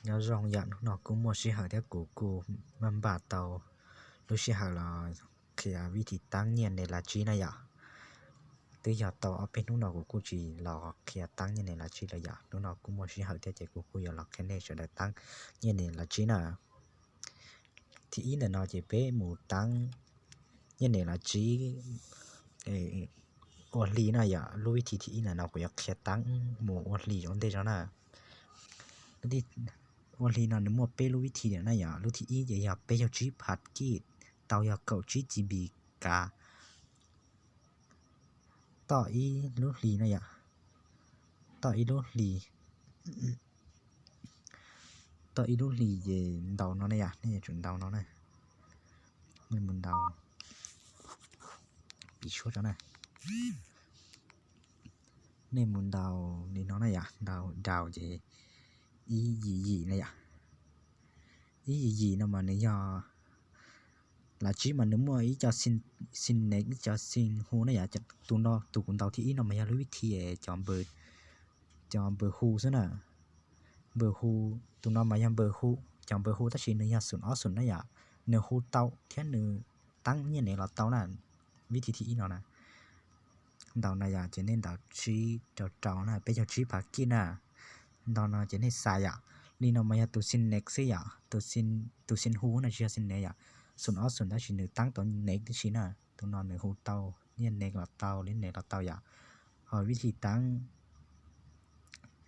Nyob zoo yom, hnub no kuj muaj sij hawm thiab kuv kuj maj npaj tau lub sij hawm los qhia vib thi taab nyiaj nes lav tsib na yom. Twb yog tau ob peb hnub no kuv kuj tsis los qhia taab nyiaj nes lav tsib lawm yom. Hnub no kuj muaj sij hawm thiab ces kuv kuj yuav los qhia nej sawv daws taab nyiaj nes lav tsib na. Thib ib ntawm no ces peb mus taab nyiaj nes lav tsib ua hli na yom. Lub vib thi thib ib ntawm no kuv yuav qhia taab mus ua hli ua ntej no na. Ua hli no nws muaj peb lub vib thi na yom. Lub thib ib ces yog peb caug tsib phav kij, tau yog kaum tsib GB kav toj ib lub hli na yom. Toj ib lub hli, toj ib lub hli ces ntaus no na yom, nej yuav tsum ntaus no na. Nej mus ntaus, piv suab tso na. Nej mus ntaus li no na yom, ntaus daus ces ib yim yim na yom. Ib yim yim no mas nws yog lav tsib mas nws muaj ib co xim nev ib co xim hu na yom. Tus no tus kuv ntaus thib ib no mas yog lub vib thi cov npawb hu xwb na. Npawb hu, tus no mas yog npawb hu, cov npawb hu tab sis nws yog xum ob xum na yom. Nws hu tau thiab nws taab nyiaj nes los tau na. Vib thi thib ib no na. Ntaus no yom, ces nej ntaus tsib rau rau na, peb caug tsib phav kij na. Ntaus no ces nej xa yom. Li no mas yog tus xim nev xwb yom, tus xim hu no tsis yog xim nev yom. Xum ob xum tab sis nws taab tau nev tib si na. Tus no nws hu tau nyiaj nes los tau, li nes los tau yom. Ho vib thi taab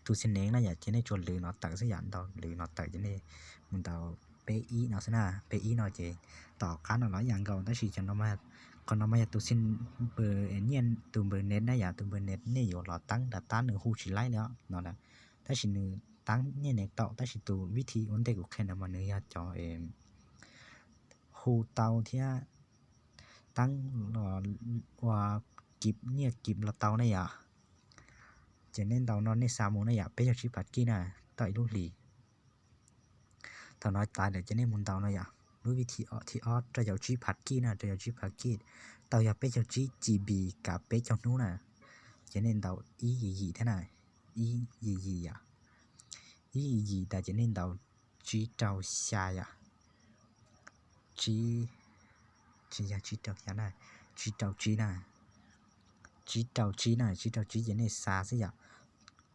tus xim nev na yom, ces nej tsuas lwv no tawm xwb yom, ntaus lwv no tawm ces nej mus ntaus peb ib no xwb na. Peb ib no ces tom qab no los ib yam nkaus tab sis qhov no mas yog tus xim npawb nyiaj, tus npawb nes na yom, tus npawb nes nej yuav los taab nram tab nws hu tsis laib li no. Tab sis nws taab nyiaj nes tau tab sis tus vib thi ua ntej kuv qhia ntawd mas nws yog cov hu tau thiab taab ua kiv nyiaj kiv los tau ne yom. Ces nej ntaus no nej xa mus na yom, peb caug tsib phav kij na, toj ib lub hlis. Thaum no tas lawm ces nej mus ntaus no yom, lub vib thi thib ob rau caum tsib phav kij na, rau caum tsib phav kij, tau yog peb caug tsib GB kav peb caug hnub na. Ces nej ntaus ib yim yim thiab na, ib yim yim yom. Ib yim yim tas ces nej ntaus tsib rau xya yom. Tsib, tsis yog tsib rau xya na, tsib rau tsib na. Tsib rau tsib na, tsib rau tsib ces nej xa xwb yom.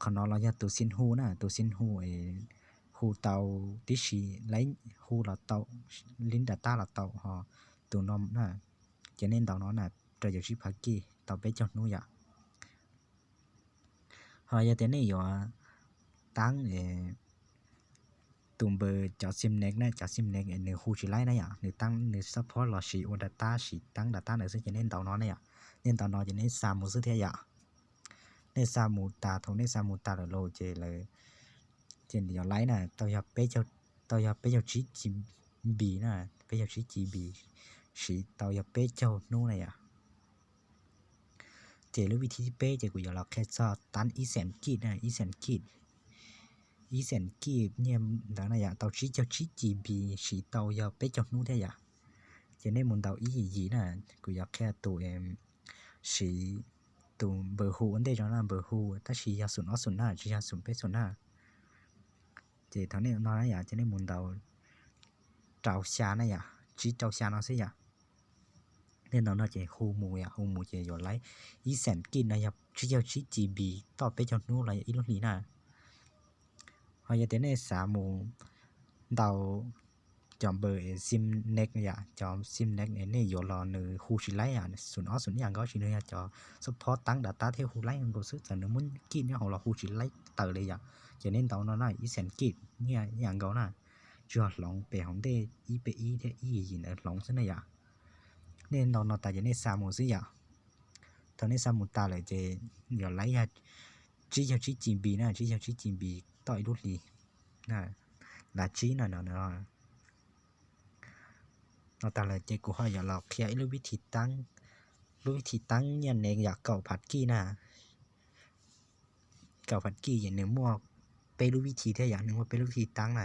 Qhov no los yog tus xim hu na, tus xim hu, hu tau tib si, lawv hu los tau, li nram tab los tau ho, tus no na. Ces nej ntaus no na, rau caum tsib phav kij tau peb caug hnub yom. Ho yog tias nej yuav taab tus npawb cov xim nev na, cov xim nev nws hu tsis laib na yom, nws taab nws xab phob los sis ua nram tab sis taab nram tab ntawd xwb ces nej ntaus no na yom. Nej ntaus no ces nej xa mus xwb thiab yom. Nej xa mus tas, thaum nej xa mus tas lawm lauj ces lawv, ces yuav laib na, tau yog peb caug tsib GB na, peb caug tsib GB, siv tau yog peb caug hnub na yom. Ces lub vib thib peb ces kuv yuav los qhia txog taab ib xeem kij na, ib xeem kij, ib xeem kij nyiaj ntawd na yom, tau tsib caug tsib GB, siv tau yog peb caug hnub thiab yom. Ces nej mus ntaus ib yim yim na, kuv yuav qhia tus siv tus npawb hu ua ntej no na, npawb hu tab sis yog xum ob xum na, tsis yog xum peb xum na. Ces thaum nej no na yom, ces nej mus ntaus rau xya na yom, tsib rau xya no xwb yom. Nej ntaus no ces hu mus yom, hu mus ces yuav laib ib xeem kij no yog tsib caug tsib GB toj peb caug hnub los yog ib lub hlis na. Ho yog tias nej xav mus ntaus cov npawb xim nev yom, cov xim nev nej yuav los nws hu tsis laib, xum ob xum ib yam nkaus sis nws yog cov xab phob taab nram tab thiab hu laib nkaus xwb, txawm nws muab kij nyob hauv los hu tsis laib tawm li yom. Ces nej ntaus no na, ib xeem kij nyiaj ib yam nkaus na, tsuas hloov pem hauv ntej ib peb ib thiab ib yim yim ntawd hloov xwb na yom. Nej ntaus no tas ces nej xa mus xwb yom. Thaum nej xa mus tas lawm ces yuav laib yog tsib caug tsib GB na, tsib caug tsib GB toj ib lub hlis, lav tsib no. No tas lawm ces kuv ho yuav los qhia ib lub vib thi taab, lub vib thi taab nyiaj nev yom, kaum phav kij na. Kaum phav kij ces nws muaj peb lub vib thi thiab yom, nws muaj peb lub vib thi taab na.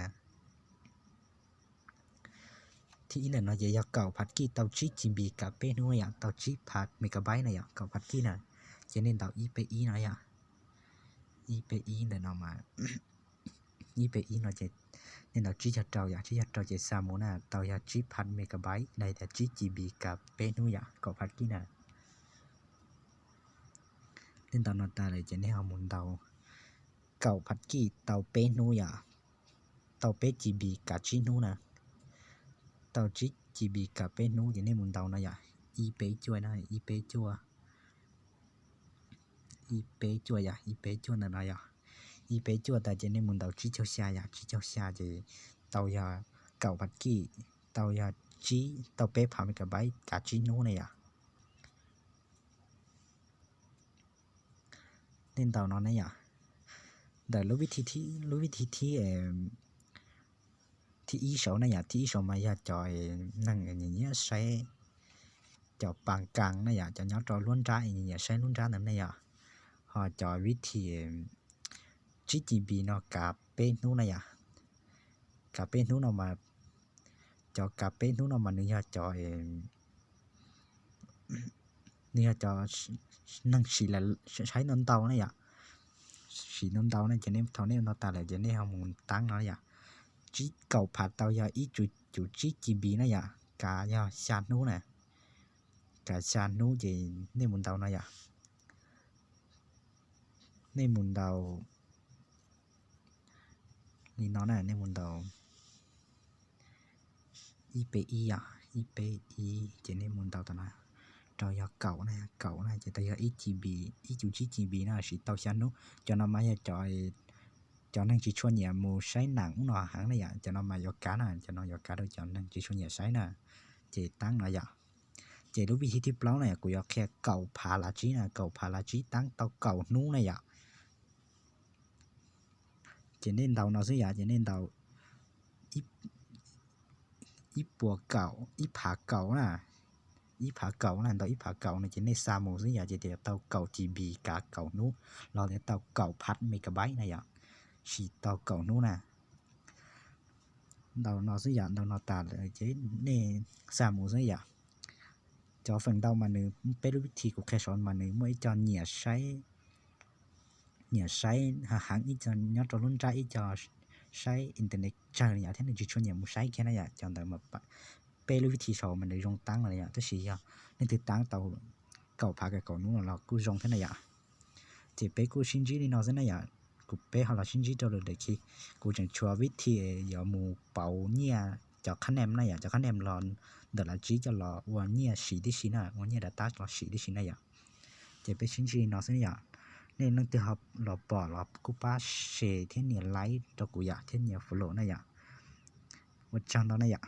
Thib ib ntawm no ces yog kaum phav kij tau tsib GB kav peb hnub yom, tau tsib phav megabyte na yom, kaum phav kij na. Ces nej ntaus ib peb ib no yom, ib peb ib ntawm no mas, ib peb ib no ces Nej ntaus tsib caug rau yom, tsib caug rau ces xa mus na tau yog tsib phav megabyte los tias tsib GB kav peb hnub yom, kaum phav kij na. Nej ntaus no tas lawm ces nej ho mus ntaus kaum phav kij tau peb hnub yom, tau peb GB kav tsib hnub na. Tau tsib GB kav peb hnub ces nej mus ntaus no yom, ib peb cuaj no, ib peb cuaj, ib peb cuaj yom, ib peb cuaj ntawm no yom. Ib peb cuaj tas ces nej mus ntaus tsib caug xya yom, tsib caug xya ces tau yog kaum phav kij, tau yog tsib, tau peb phav megabyte kav tsib hnub ne yom. Nej ntaus no ne yom. Ntawm lub vib thi thib, lub vib thi thib, thib ib saud na yom, thib ib saud mas yog cov neeg nyiam saib cov paas kaas na yom, cov nyob rau lub nrab nyiam saib lub nrab ntawd ne yom. Ho cov vib thi tsib GB no kav peb hnub na yom. Kav peb hnub no mas, cov kav peb hnub no mas nws yog cov, nws yog cov neeg sim saib ntau ntau na yom. Sim ntau ntau na ces nej thaum nej no tas lawm ces nej ho mus taab no yom. Tsib kaum phav tau yog ib cuv tsib GB na yom, kav yog xya hnub na. Kav xya hnub ces nej mus ntaus no yom. Nej mus ntaus li no na, nej mus ntaus ib peb ib yom, ib peb ib ces nej mus ntaus tau na, rau yog kaum na, kaum na ces tau yog ib GB, ib cuv tsib GB na, sim tau xya hnub. Cov no mas yog cov, cov neeg tsis tshua nyiam mus saib nam ub no heev na yom, cov no mas yuav kav na, cov no yuav kav rau cov neeg tsis tshua nyiam saib na. Ces taab no yom. Ces lub vib thi thib plaub na kuv yuav qhia kaum phav lav tsib na, kaum phav lav tsib taab tau kaum hnub na yom. Ces nej ntaus no xwb yom, ces nej ntaus ib puas kaum, ib phav kaum na, ib phav kaum na, ntaus ib phav kaum no ces nej xa mus xwb yom, ces tias tau kaum GB kav kaum hnub, los tias tau kaum phav megabyte na yom, sim tau kaum hnub na. Ntaus no xwb yom, ntaus no tas lawm ces nej xa mus xwb yom. Cov feem ntau mas nws, peb lub vib thi kuv qhia saud mas nws muaj ib co nyiam saib, nyiam saib heev, ib co nyob rau lub nrab, ib co saib internet tsawg li yom, thiab nws tsis tshua nyiam mus saib kiag na yom. Cov ntawd mas peb lub vib thi saud mas nws zoo taab no yom, tab sis yog leej twg taab tau kaum phav kaum hnub no los kuj zoo thiab na yom. Ces peb kuj sib ntsib li no xwb na yom, kuv peb ho los sib ntsib rau lwm daim khi. Kuv tseem tshuav vib thi yuav mus pauv nyiaj cov qhab nees na yom, cov qhab nees los ntawm lav tsib coj los ua nyiaj siv tib si na, ua nyiaj dav tab los siv tib si na yom. Ces peb sib ntsib li no xwb yom. Nej leej twg ho los pom los kuj pab share thiab nias like rau kuv yom, thiab nias follow na yom. Ua tsaug ntau na yom.